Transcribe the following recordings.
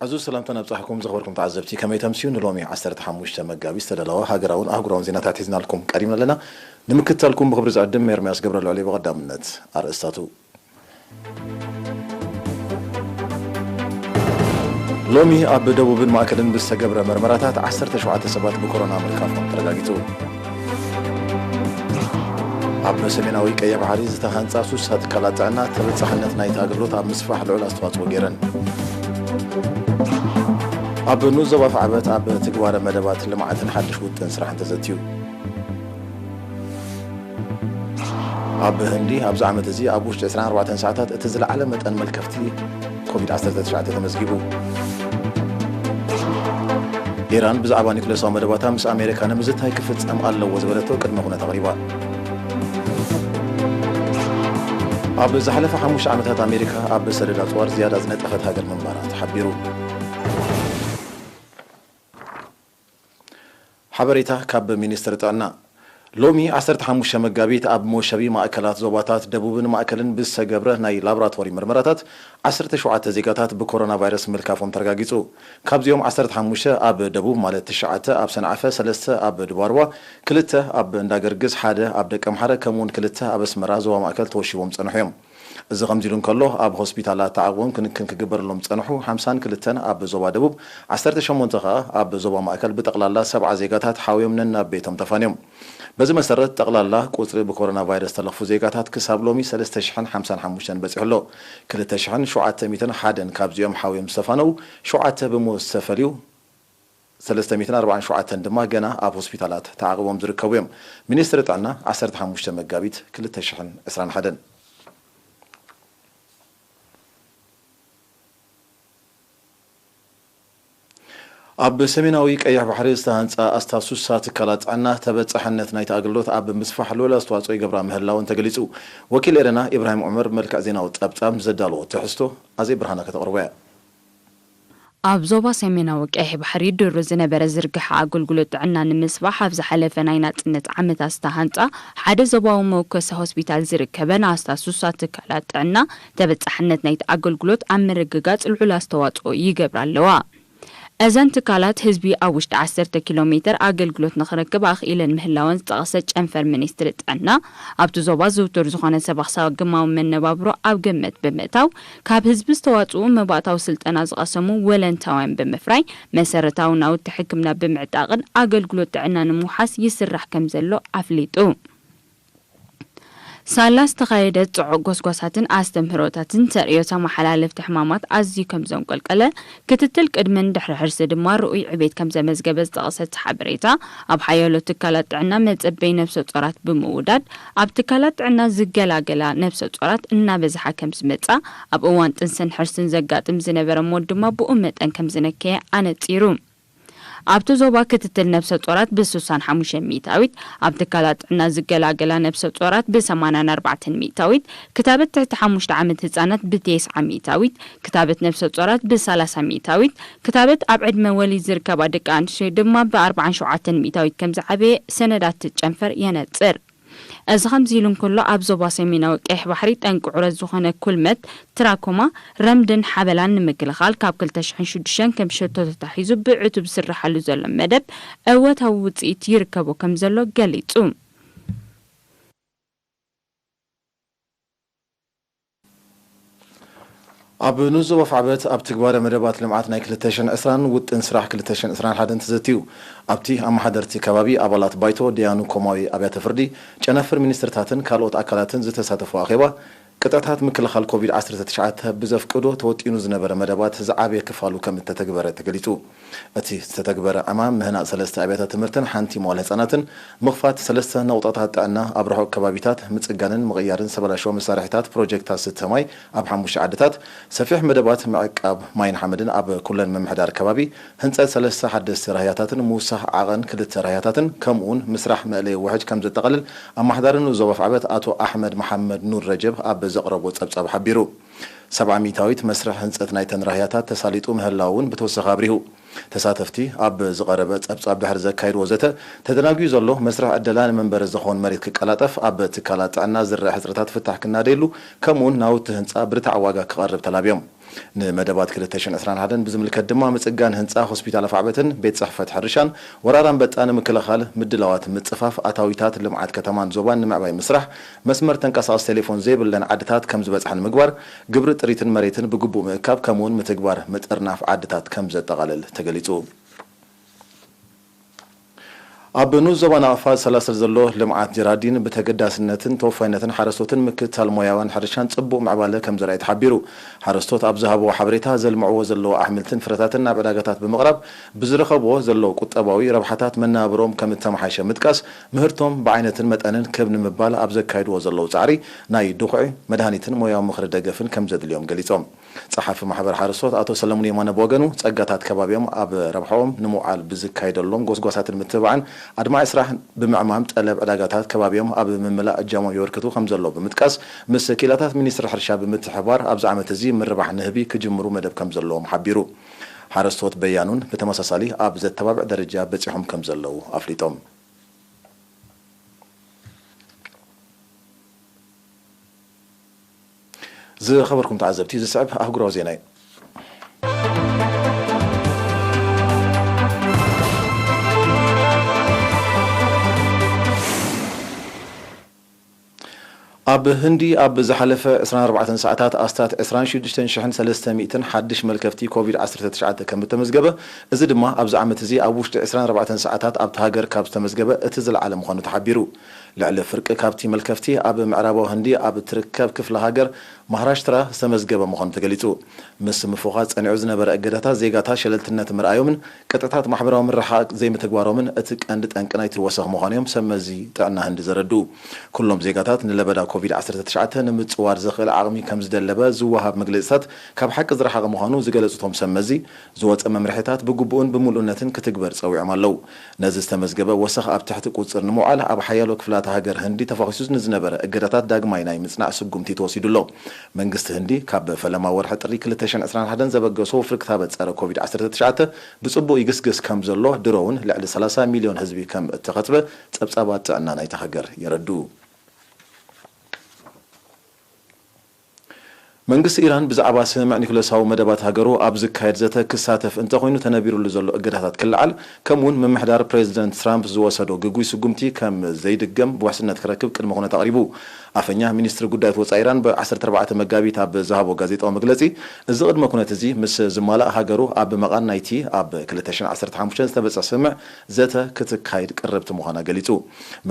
ኣዝዩ ሰላምታ ነብጻሕኩም ዘኽበርኩም ተዓዘብቲ፣ ከመይ ተምስዩ? ንሎሚ ዓሰርተ ሓሙሽተ መጋቢት ዝተዳለወ ሃገራውን ኣህጉራውን ዜናታት ሒዝናልኩም ቀሪብና ኣለና። ንምክትታልኩም ብኽብሪ ዝዕድም ኤርምያስ ገብረልዑል እየ። ብቐዳምነት ኣርእስታቱ። ሎሚ ኣብ ደቡብን ማእከልን ብዝተገብረ መርመራታት ዓሰርተ ሸውዓተ ሰባት ብኮሮና ምልካፎም ተረጋጊጹ። ኣብ ሰሜናዊ ቀይሕ ባሕሪ ዝተሃንጻ ሱሳ ትካላት ጥዕና ተበጻሕነት ናይቲ ኣገልግሎት ኣብ ምስፋሕ ልዑል ኣስተዋጽኦ ገይረን። ኣብ ንኡስ ዞባ ኣፍዓበት ኣብ ትግባረ መደባት ልምዓትን ሓድሽ ውጥን ስራሕን ተዘትዩ። ኣብ ህንዲ ኣብዚ ዓመት እዚ ኣብ ውሽጢ ዕስራን ኣርባዕተን ሰዓታት እቲ ዝለዓለ መጠን መልከፍቲ ኮቪድ ዓሰርተ ትሽዓተ ተመዝጊቡ። ኢራን ብዛዕባ ኒውክለሳዊ መደባታ ምስ ኣሜሪካ ንምዝታይ ክፍጸም ኣለዎ ዝበለቶ ቅድመ ኩነት ኣቕሪባ። ኣብ ዝሓለፈ ሓሙሽተ ዓመታት ኣሜሪካ ኣብ ሰደድ ኣጽዋር ዝያዳ ዝነጠፈት ሃገር ምንባራ ተሓቢሩ። ሓበሬታ ካብ ሚኒስትሪ ጥዕና። ሎሚ ዓሰርተ ሓሙሽተ መጋቢት ኣብ መወሸቢ ማእከላት ዞባታት ደቡብን ማእከልን ብዝተገብረ ናይ ላቦራቶሪ ምርመራታት ዓሰርተ ሸውዓተ ዜጋታት ብኮሮና ቫይረስ ምልካፎም ተረጋጊጹ። ካብዚኦም ዓሰርተ ሓሙሽተ ኣብ ደቡብ ማለት ትሽዓተ፣ ኣብ ሰንዓፈ ሰለስተ፣ ኣብ ድባርዋ ክልተ፣ ኣብ እንዳገርግስ ሓደ፣ ኣብ ደቀምሓረ ከምኡውን ክልተ ኣብ ኣስመራ ዞባ ማእከል ተወሺቦም ጸንሑ እዮም። እዚ ከምዚ ኢሉ እንከሎ፣ ኣብ ሆስፒታላት ተዓቕቦም ክንክን ክግበረሎም ዝጸንሑ ሓምሳን ክልተን ኣብ ዞባ ደቡብ፣ ዓሰርተ ሸሞንተ ከኣ ኣብ ዞባ ማእከል ብጠቕላላ ሰብዓ ዜጋታት ሓውዮም ነናብ ቤቶም ተፋንዮም። በዚ መሰረት ጠቕላላ ቁጽሪ ብኮሮና ቫይረስ ዝተለኽፉ ዜጋታት ክሳብ ሎሚ ሰለስተ ሽሕን ሓምሳን ሓሙሽተን በጺሑ ኣሎ። ክልተ ሽሕን ሸውዓተ ሚእትን ሓደን ካብዚኦም ሓውዮም ዝተፋነው፣ ሸውዓተ ብሞት ዝተፈልዩ፣ ሰለስተ ሚእትን ኣርባዓን ሸውዓተን ድማ ገና ኣብ ሆስፒታላት ተዓቕቦም ዝርከቡ እዮም። ሚኒስትሪ ጥዕና ዓሰርተ ሓሙሽተ መጋቢት ክልተ ሽሕን ዕስራን ሓደን። ኣብ ሰሜናዊ ቀይሕ ባሕሪ ዝተሃንጻ ኣስታት ሱሳ ትካላት ጥዕና ተበጻሕነት ናይቲ ኣገልግሎት ኣብ ምስፋሕ ልዑል ኣስተዋጽኦ ይገብራ ምህላወን ተገሊጹ። ወኪል ኤረና ኢብራሂም ዑመር መልክዕ ዜናዊ ጸብጻብ ዘዳለዎ ትሕዝቶ ኣዜብ ብርሃነ ከተቕርቦ እያ። ኣብ ዞባ ሰሜናዊ ቀይሕ ባሕሪ ድሩ ዝነበረ ዝርግሐ ኣገልግሎት ጥዕና ንምስፋሕ ኣብ ዝሓለፈ ናይ ናጽነት ዓመታት ዝተሃንጻ ሓደ ዞባዊ መወከሲ ሆስፒታል ዝርከበን ኣስታት ሱሳ ትካላት ጥዕና ተበጻሕነት ናይቲ ኣገልግሎት ኣብ ምርግጋጽ ልዑል ኣስተዋጽኦ ይገብራ ኣለዋ። እዘን ትካላት ህዝቢ ኣብ ውሽጢ ዓሰርተ ኪሎ ሜተር ኣገልግሎት ንኽረክብ ኣኽኢለን ምህላወን ዝጠቐሰ ጨንፈር ሚኒስትሪ ጥዕና፣ ኣብቲ ዞባ ዝውቱር ዝኾነ ሰባኽሳዊ ግማዊ መነባብሮ ኣብ ግምት ብምእታው፣ ካብ ህዝቢ ዝተዋጽኡ መባእታዊ ስልጠና ዝቐሰሙ ወለንታውያን ብምፍራይ፣ መሰረታዊ ናውቲ ሕክምና ብምዕጣቕን ኣገልግሎት ጥዕና ንምውሓስ ይስራሕ ከም ዘሎ ኣፍሊጡ። ሳላ ዝተኻየደ ጽዑቕ ጎስጓሳትን ኣስተምህሮታትን ተርእዮ ተመሓላለፍቲ ሕማማት ኣዝዩ ከም ዘንቆልቀለ፣ ክትትል ቅድምን ድሕሪ ሕርሲ ድማ ርኡይ ዕቤት ከም ዘመዝገበ ዝጠቐሰ እቲ ሓበሬታ፣ ኣብ ሓያሎ ትካላት ጥዕና መጸበይ ነብሰ ጾራት ብምውዳድ፣ ኣብ ትካላት ጥዕና ዝገላገላ ነብሰ ጾራት እናበዝሓ ከም ዝመጻ፣ ኣብ እዋን ጥንስን ሕርስን ዘጋጥም ዝነበረ ሞት ድማ ብኡ መጠን ከም ዝነከየ ኣነጺሩ። ኣብቲ ዞባ ክትትል ነብሰ ጾራት ብስሳን ሓሙሽተ ሚእታዊት፣ ኣብ ትካላት ጥዕና ዝገላገላ ነብሰ ጾራት ብሰማንያን ኣርባዕተን ሚእታዊት፣ ክታበት ትሕቲ ሓሙሽተ ዓመት ህጻናት ብቴስዓ ሚእታዊት፣ ክታበት ነብሰ ጾራት ብሰላሳ ሚእታዊት፣ ክታበት ኣብ ዕድመ ወሊድ ዝርከባ ደቂ ኣንስትዮ ድማ ብኣርባዓን ሸውዓተን ሚእታዊት ከም ዝዓበየ ሰነዳት ጨንፈር የነጽር። እዚ ከምዚ ኢሉ እንከሎ፣ ኣብ ዞባ ሰሜናዊ ቀይሕ ባሕሪ ጠንቂ ዑረት ዝኾነ ኩልመት፣ ትራኮማ፣ ረምድን ሓበላን ንምክልኻል ካብ ክልተ ሽሕን ሽዱሽተን ከም ሸቶ ተታሒዙ ብዕቱብ ዝስርሓሉ ዘሎ መደብ እወታዊ ውጽኢት ይርከቦ ከም ዘሎ ገሊጹ። ኣብ ንኡስ ዞባ ኣፍዓበት ኣብ ትግባረ መደባት ልምዓት ናይ ክልተ ሽሕን ዕስራን ውጥን ስራሕ ክልተ ሽሕን ዕስራን ሓደን ተዘትዩ። ኣብቲ ኣመሓደርቲ ከባቢ፣ ኣባላት ባይቶ፣ ደያኑ ኮማዊ ኣብያተ ፍርዲ፣ ጨናፍር ሚኒስትርታትን ካልኦት ኣካላትን ዝተሳተፎ ኣኼባ፣ ቅጥዕታት ምክልኻል ኮቪድ ዓሰርተ ትሽዓተ ብዘፍቅዶ ተወጢኑ ዝነበረ መደባት ዝዓበየ ክፋሉ ከም እተተግበረ ተገሊጹ። እቲ ዝተተግበረ ዕማም ምህናጽ ሰለስተ ኣብያተ ትምህርትን ሓንቲ መዋለ ህጻናትን፣ ምኽፋት ሰለስተ ነቑጣታት ጥዕና ኣብ ርሑቕ ከባቢታት፣ ምጽጋንን ምቕያርን ዝተበላሸወ መሳርሒታት ፕሮጀክታት ዝስተ ማይ ኣብ ሓሙሽተ ዓድታት፣ ሰፊሕ መደባት ምዕቃብ ማይን ሓመድን ኣብ ኩለን ምምሕዳር ከባቢ፣ ህንጸት ሰለስተ ሓደስቲ ራህያታትን ምውሳኽ ዓቐን ክልተ ራህያታትን፣ ከምኡውን ምስራሕ መእለዪ ውሕጅ ከም ዘጠቓልል ኣመሓዳሪ ንኡስ ዞባ ኣፍዓበት ኣቶ ኣሕመድ መሓመድ ኑር ረጀብ ኣብ ዘቕረቦ ጸብጻብ ሓቢሩ። ሰብዓ ሚእታዊት መስርሕ ህንፀት ናይተን ራህያታት ተሳሊጡ ምህላው እውን ብተወሳኺ ኣብሪሁ። ተሳተፍቲ ኣብ ዝቐረበ ጸብጻብ ድሕሪ ዘካይድዎ ዘተ፣ ተደናጉዩ ዘሎ መስርሕ ዕደላ ንመንበሪ ዝኸውን መሬት ክቀላጠፍ፣ ኣብ ትካላት ጥዕና ዝረአ ሕጽረታት ፍታሕ ክናደየሉ፣ ከምኡውን ናውቲ ህንጻ ብርታዕ ዋጋ ክቐርብ ተላብዮም። ንመደባት ክልተ ሽሕን ዕስራን ሓደን ብዝምልከት ድማ፣ ምጽጋን ህንጻ ሆስፒታል ኣፍዓበትን ቤት ጽሕፈት ሕርሻን ወራር ኣንበጣ ንምክልኻል ምድላዋት ምጽፋፍ ኣታዊታት ልምዓት ከተማን ዞባን ንምዕባይ ምስራሕ፣ መስመር ተንቀሳቓሲ ቴሌፎን ዘይብለን ዓድታት ከም ዝበጽሓ ንምግባር፣ ግብሪ ጥሪትን መሬትን ብግቡእ ምእካብ ከምኡውን ምትግባር ምጥርናፍ ዓድታት ከም ዘጠቓልል ተገሊጹ። ኣብ ንኡስ ዞባ ናቕፋ ዝሰላሰል ዘሎ ልምዓት ጀራዲን ብተገዳስነትን ተወፋይነትን ሓረስቶትን ምክትታል ሞያውያን ሕርሻን ጽቡቕ ምዕባለ ከም ዘርኣየ ተሓቢሩ። ሓረስቶት ኣብ ዝሃብዎ ሓበሬታ፣ ዘልምዕዎ ዘለዉ ኣሕምልትን ፍረታትን ናብ ዕዳጋታት ብምቕራብ ብዝረኸብዎ ዘለዉ ቁጠባዊ ረብሓታት መነባብሮም ከም እተመሓየሸ ምጥቃስ፣ ምህርቶም ብዓይነትን መጠንን ክብ ንምባል ኣብ ዘካይድዎ ዘለዉ ጻዕሪ ናይ ድኹዒ፣ መድሃኒትን ሞያዊ ምኽሪ ደገፍን ከም ዘድልዮም ገሊጾም። ጸሓፊ ማሕበር ሓረስቶት ኣቶ ሰለሙን የማነ ብወገኑ፣ ጸጋታት ከባቢኦም ኣብ ረብሓኦም ንምውዓል ብዝካየደሎም ጎስጓሳትን ምትብባዕን ኣድማዒ ስራሕ ብምዕማም፣ ጠለብ ዕዳጋታት ከባቢኦም ኣብ ምምላእ እጃሞም የበርክቱ ከም ዘለዉ ብምጥቃስ፣ ምስ ክኢላታት ሚኒስትሪ ሕርሻ ብምትሕብባር ኣብዚ ዓመት እዚ ምርባሕ ንህቢ ክጅምሩ መደብ ከም ዘለዎም ሓቢሩ። ሓረስቶት በያኑን ብተመሳሳሊ ኣብ ዘተባብዕ ደረጃ በጺሖም ከም ዘለዉ ኣፍሊጦም። ዝኸበርኩም ተዓዘብቲ፣ ዝስዕብ ኣህጉራዊ ዜና እዩ። ኣብ ህንዲ ኣብ ዝሓለፈ ዕስራን ኣርባዕተን ሰዓታት ኣስታት ዕስራን ሽዱሽተን ሽሕን ሰለስተ ሚእትን ሓድሽ መልከፍቲ ኮቪድ ዓሰርተ ትሽዓተ ከም እተመዝገበ፣ እዚ ድማ ኣብዚ ዓመት እዚ ኣብ ውሽጢ ዕስራን ኣርባዕተን ሰዓታት ኣብቲ ሃገር ካብ ዝተመዝገበ እቲ ዝለዓለ ምዃኑ ተሓቢሩ። ልዕሊ ፍርቂ ካብቲ መልከፍቲ ኣብ ምዕራባዊ ህንዲ ኣብ እትርከብ ክፍለ ሃገር ማሃራሽትራ ዝተመዝገበ ምዃኑ ተገሊጹ። ምስ ምፍዃስ ጸኒዑ ዝነበረ እገዳታት ዜጋታት ሸለልትነት ምርኣዮምን ቅጥዕታት ማሕበራዊ ምርሓቕ ዘይምትግባሮምን እቲ ቀንዲ ጠንቂ ናይቲ ወሰኽ ምዃኑ እዮም ሰብ መዚ ጥዕና ህንዲ ዘረድኡ። ኩሎም ዜጋታት ንለበዳ ኮቪድ ዓሰርተ ትሽዓተ ንምጽዋር ዘኽእል ዓቕሚ ከም ዝደለበ ዝወሃብ መግለጺታት ካብ ሓቂ ዝረሓቐ ምዃኑ ዝገለጹ እቶም ሰብ መዚ፣ ዝወጸ መምርሒታት ብግቡእን ብምሉእነትን ክትግበር ጸዊዖም ኣለዉ። ነዚ ዝተመዝገበ ወሰኽ ኣብ ትሕቲ ቁጽር ንምውዓል ኣብ ሓያሎ ክፍላተ ሃገር ህንዲ ተፋኺሱ ንዝነበረ እገዳታት ዳግማይ ናይ ምጽናዕ ስጉምቲ ተወሲዱ ኣሎ። መንግስቲ ህንዲ ካብ ፈለማ ወርሒ ጥሪ ክልተ ሽሕን ዕስራን ሓደን ዘበገሶ ወፍሪ ክታበት ጸረ ኮቪድ ዓሰርተ ትሽዓተ ብጽቡቕ ይግስግስ ከም ዘሎ፣ ድሮ እውን ልዕሊ ሰላሳ ሚልዮን ህዝቢ ከም እተኸትበ ጸብጻባት ጥዕና ናይታ ሃገር የረድኡ። መንግስቲ ኢራን ብዛዕባ ስምምዕ ኒኩለሳዊ መደባት ሃገሩ ኣብ ዝካየድ ዘተ ክሳተፍ እንተኾይኑ፣ ተነቢሩሉ ዘሎ እገዳታት ክለዓል፣ ከምኡውን ምምሕዳር ፕሬዚደንት ትራምፕ ዝወሰዶ ግጉይ ስጉምቲ ከም ዘይድገም ብውሕስነት ክረክብ ቅድመ ኩነት ኣቕሪቡ። ኣፈኛ ሚኒስትሪ ጉዳያት ወጻኢ ኢራን ብ ዓሰርተ ኣርባዕተ መጋቢት ኣብ ዝሃቦ ጋዜጣዊ መግለጺ፣ እዚ ቅድመ ኩነት እዚ ምስ ዝማላእ፣ ሃገሩ ኣብ መቓን ናይቲ ኣብ ክልተ ሽሕን ዓሰርተ ሓሙሽተን ዝተበጽሐ ስምምዕ ዘተ ክትካይድ ቅርብቲ ምዃና ገሊጹ።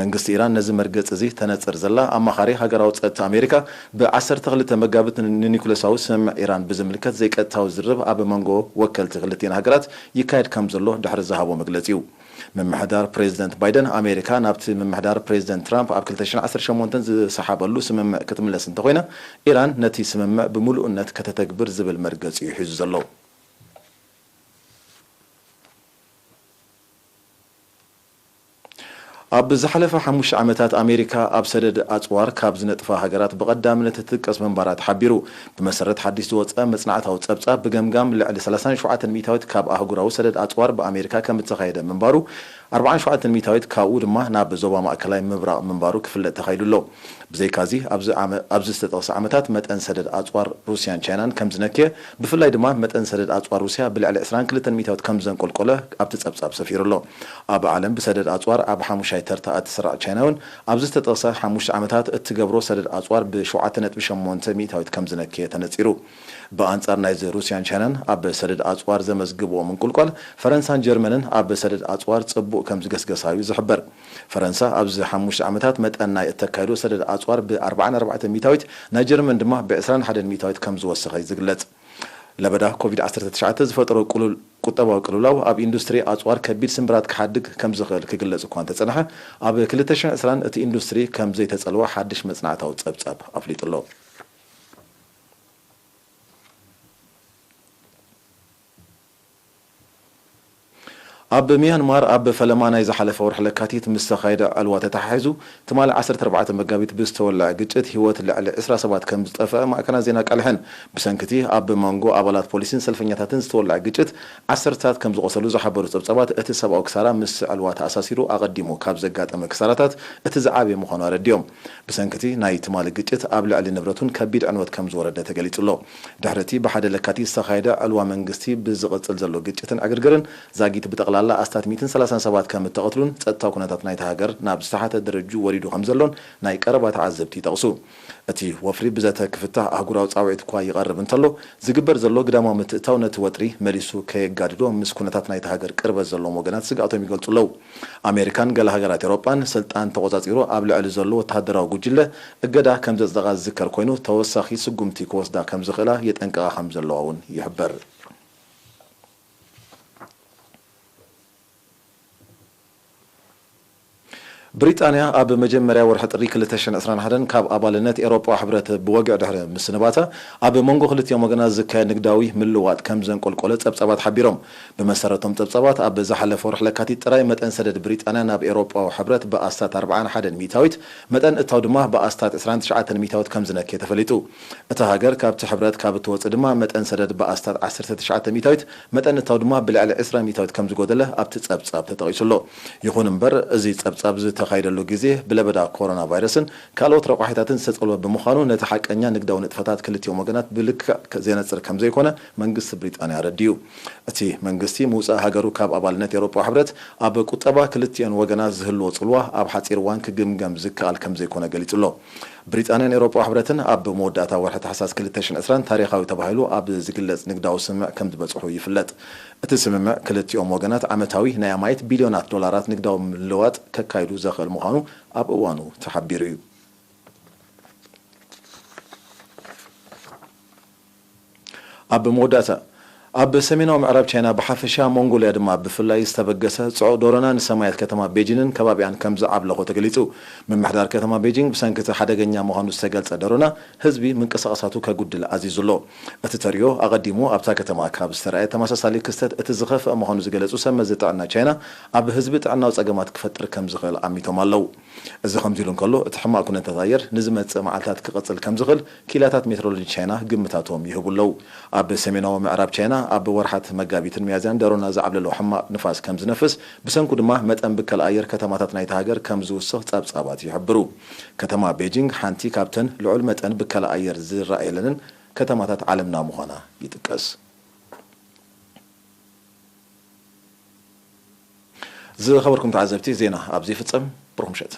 መንግስቲ ኢራን ነዚ መርገጺ እዚ ተነጽር ዘላ፣ ኣማኻሪ ሃገራዊ ጸጥታ ኣሜሪካ ብ ዓሰርተ ክልተ መጋቢት ንኒኩለሳዊ ስምምዕ ኢራን ብዝምልከት ዘይቀጥታዊ ዝርርብ ኣብ መንጎ ወከልቲ ክልቲኤን ሃገራት ይካየድ ከም ዘሎ ድሕሪ ዝሃቦ መግለጺ እዩ። ምምሕዳር ፕሬዚደንት ባይደን፣ ኣሜሪካ ናብቲ ምምሕዳር ፕሬዚደንት ትራምፕ ኣብ ክልተ ሽሕን ዓሰርተ ሸሞንተን ዝሰሓበሉ ስምምዕ ክትምለስ እንተኾይና፣ ኢራን ነቲ ስምምዕ ብምሉእነት ከተተግብር ዝብል መርገጺ እዩ ሒዙ ዘሎ። ኣብ ዝሓለፈ ሓሙሽተ ዓመታት ኣሜሪካ ኣብ ሰደድ ኣጽዋር ካብ ዝነጥፋ ሃገራት ብቐዳምነት ትጥቀስ ምንባራ ተሓቢሩ። ብመሰረት ሓድሽ ዝወጸ መጽናዕታዊ ጸብጻብ፣ ብገምጋም ልዕሊ ሰላሳን ሸውዓተን ሚእታዊት ካብ ኣህጉራዊ ሰደድ ኣጽዋር ብኣሜሪካ ከም እተኻየደ ምንባሩ፣ ኣርባዓን ሸውዓተን ሚእታዊት ካብኡ ድማ ናብ ዞባ ማእከላይ ምብራቕ ምንባሩ ክፍለጥ ተኻይዱ ኣሎ። ብዘይካዚ፣ ኣብዚ ዓመ-፣ ኣብዚ ዝተጠቕሰ ዓመታት መጠን ሰደድ ኣጽዋር ሩስያን ቻይናን ከም ዝነክየ፣ ብፍላይ ድማ መጠን ሰደድ ኣጽዋር ሩስያ ብልዕሊ ዕስራን ክልተን ሚእታዊት ከም ዘንቆልቆለ ኣብቲ ጸብጻብ ሰፊሩ ኣሎ። ኣብ ዓለም ብሰደድ ኣጽዋር ኣብ ሓሙሻይ ተርታ እትስራዕ ቻይና እውን ኣብዚ ዝተጠቕሰ ሓሙሽተ ዓመታት እትገብሮ ሰደድ ኣጽዋር ብሸውዓተ ነጥቢ ሸሞንተ ሚእታዊት ከም ዝነክየ ተነጺሩ። ብኣንጻር ናይዚ ሩስያን ቻይናን ኣብ ሰደድ ኣጽዋር ዘመዝግብዎ ምንቁልቋል፣ ፈረንሳን ጀርመንን ኣብ ሰደድ ኣጽዋር ጽቡቕ ከም ዝገስገሳ እዩ ዝሕበር። ፈረንሳ ኣብዚ ሓሙሽተ ዓመታት መጠን ናይ እተካይዶ ሰደድ ኣጽዋር ብ ኣርባዓን ኣርባዕተን ሚእታዊት፣ ናይ ጀርመን ድማ ብ ዕስራን ሓደን ሚእታዊት ከም ዝወሰኸ እዩ ዝግለጽ። ለበዳ ኮቪድ ዓሰርተ ትሽዓተ ዝፈጠሮ ቅሉል-፣ ቁጠባዊ ቅልውላው ኣብ ኢንዱስትሪ ኣጽዋር ከቢድ ስምብራት ክሓድግ ከም ዝኽእል ክግለጽ እኳ እንተጸንሐ፣ ኣብ ክልተ ሽሕን ዕስራን እቲ ኢንዱስትሪ ከም ዘይተጸልወ ሓድሽ መጽናዕታዊ ጸብጻብ ኣፍሊጡ ኣሎ። ኣብ ሚያንማር ኣብ ፈለማ ናይ ዝሓለፈ ወርሒ ለካቲት ምስ ተኻየደ ዕልዋ ተተሓሒዙ፣ ትማሊ ዓሰርተ ኣርባዕተ መጋቢት ብዝተወልዐ ግጭት ህይወት ልዕሊ ዕስራ ሰባት ከም ዝጠፍአ ማዕከናት ዜና ኣቃልሐን። ብሰንኪ እቲ ኣብ መንጎ ኣባላት ፖሊስን ሰልፈኛታትን ዝተወልዐ ግጭት ዓሰርታት ከም ዝቖሰሉ ዝሓበሩ ጸብጻባት፣ እቲ ሰብኣዊ ክሳራ ምስ ዕልዋ ተኣሳሲሩ ኣቐዲሙ ካብ ዘጋጠመ ክሳራታት እቲ ዝዓበየ ምዃኑ ኣረዲኦም። ብሰንኪ እቲ ናይ ትማሊ ግጭት ኣብ ልዕሊ ንብረቱን ከቢድ ዕንወት ከም ዝወረደ ተገሊጹ ኣሎ። ድሕሪ እቲ ብሓደ ለካቲት ዝተኻየደ ዕልዋ መንግስቲ ብዝቕጽል ዘሎ ግጭትን ዕግርግርን ዛጊት ብጠቕላላ ኣስታት ሚእትን ሰላሳን ሰባት ከም እተቐትሉን ጸጥታዊ ኩነታት ናይታ ሃገር ናብ ዝተሓተ ደረጅኡ ወሪዱ ከም ዘሎን ናይ ቀረባ ተዓዘብቲ ይጠቕሱ። እቲ ወፍሪ ብዘተ ክፍታሕ ኣህጉራዊ ጻውዒት እኳ ይቐርብ እንተሎ፣ ዝግበር ዘሎ ግዳማዊ ምትእትታው ነቲ ወጥሪ መሊሱ ከየጋድዶ ምስ ኩነታት ናይታ ሃገር ቅርበት ዘለዎም ወገናት ስግኣቶም ይገልጹ ኣለዉ። ኣሜሪካን ገለ ሃገራት ኤውሮጳን ስልጣን ተቖጻጺሩ ኣብ ልዕሊ ዘሎ ወተሃደራዊ ጉጅለ እገዳ ከም ዘጽደቓ ዝዝከር ኮይኑ፣ ተወሳኺ ስጉምቲ ክወስዳ ከም ዝኽእላ የጠንቅቓ ከም ዘለዋ እውን ይሕበር። ብሪጣንያ ኣብ መጀመርያ ወርሒ ጥሪ ክልተ ሽሕን ዕስራን ሓደን ካብ ኣባልነት ኤውሮጳዊ ሕብረት ብወግዒ ድሕሪ ምስንባታ፣ ኣብ መንጎ ክልቲኦም ወገናት ዝካየድ ንግዳዊ ምልውዋጥ ከም ዘንቆልቆለ ጸብጻባት ሓቢሮም። ብመሰረቶም ጸብጻባት፣ ኣብ ዝሓለፈ ወርሒ ለካቲት ጥራይ መጠን ሰደድ ብሪጣንያ ናብ ኤውሮጳዊ ሕብረት ብኣስታት ኣርብዓን ሓደን ሚእታዊት፣ መጠን እታው ድማ ብኣስታት ዕስራን ትሽዓተን ሚእታዊት ከም ዝነከየ ተፈሊጡ። እታ ሃገር ካብቲ ሕብረት ካብ እትወጽእ ድማ መጠን ሰደድ ብኣስታት ዓሰርተ ትሽዓተ ሚእታዊት፣ መጠን እታው ድማ ብልዕሊ ዕስራ ሚእታዊት ከም ዝጎደለ ኣብቲ ጸብጻብ ተጠቒሱ ኣሎ። ይኹን እምበር፣ እዚ ጸብጻብ ዝተኻየደሉ ግዜ ብለበዳ ኮሮና ቫይረስን ካልኦት ረቋሒታትን ዝተጸልወ ብምዃኑ፣ ነቲ ሓቀኛ ንግዳዊ ንጥፈታት ክልቲኦም ወገናት ብልክዕ ከ-፣ ዘነጽር ከም ዘይኮነ መንግስቲ ብሪጣንያ ኣረዲኡ። እቲ መንግስቲ ምውጻእ ሃገሩ ካብ ኣባልነት ኤውሮጳዊ ሕብረት ኣብ ቁጠባ ክልቲኦን ወገናት ዝህልዎ ጽልዋ ኣብ ሓጺር እዋን ክግምገም ዝከኣል ከም ዘይኮነ ገሊጹ ኣሎ። ብሪጣንያን ኤውሮጳዊ ሕብረትን ኣብ መወዳእታ ወርሒ ታሕሳስ ክልተ ሽሕን ዕስራን ታሪኻዊ ተባሂሉ ኣብ ዝግለጽ ንግዳዊ ስምምዕ ከም ዝበጽሑ ይፍለጥ። እቲ ስምምዕ ክልቲኦም ወገናት ዓመታዊ ናይ ኣማኢት ቢልዮናት ዶላራት ንግዳዊ ምልውዋጥ ከካይዱ ዘኽእል ምዃኑ ኣብ እዋኑ ተሓቢሩ እዩ። ኣብ መወዳእታ፣ ኣብ ሰሜናዊ ምዕራብ ቻይና ብሓፈሻ፣ ሞንጎልያ ድማ ብፍላይ ዝተበገሰ ጽዑቕ ደሮና ንሰማያት ከተማ ቤጂንን ከባቢኣን ከም ዝዓብለኾ ተገሊጹ። ምምሕዳር ከተማ ቤጂንግ ብሰንኪ እቲ ሓደገኛ ምዃኑ ዝተገልጸ ደሮና፣ ህዝቢ ምንቅስቓሳቱ ከጉድል ኣዚዙ ኣሎ። እቲ ተርእዮ ኣቐዲሙ ኣብታ ከተማ ካብ ዝተራእየ ተመሳሳሊ ክስተት እቲ ዝኸፍአ ምዃኑ ዝገለጹ ሰብ መዚ ጥዕና ቻይና፣ ኣብ ህዝቢ ጥዕናዊ ጸገማት ክፈጥር ከም ዝኽእል ኣሚቶም ኣለዉ። እዚ ከምዚ ኢሉ እንከሎ፣ እቲ ሕማቕ ኩነታት ኣየር ንዝመጽእ መዓልታት ክቕጽል ከም ዝኽእል ክኢላታት ሜትሮሎጂ ቻይና ግምታቶም ይህቡ ኣለዉ። ኣብ ሰሜናዊ ምዕራብ ቻይና ኣብ ወርሓት መጋቢትን ሚያዝያን ደሮና ዝዓብለሎ ሕማቕ ንፋስ ከም ዝነፍስ፣ ብሰንኩ ድማ መጠን ብከላ ኣየር ከተማታት ናይታ ሃገር ከም ዝውስኽ ጸብጻባት ይሕብሩ። ከተማ ቤጂንግ ሓንቲ ካብተን ልዑል መጠን ብከላ ኣየር ዝረኣየለንን ከተማታት ዓለምና ምዃና ይጥቀስ። ዝኸበርኩም ተዓዘብቲ፣ ዜና ኣብዚ ይፍጸም። ብሩኽ ምሸት።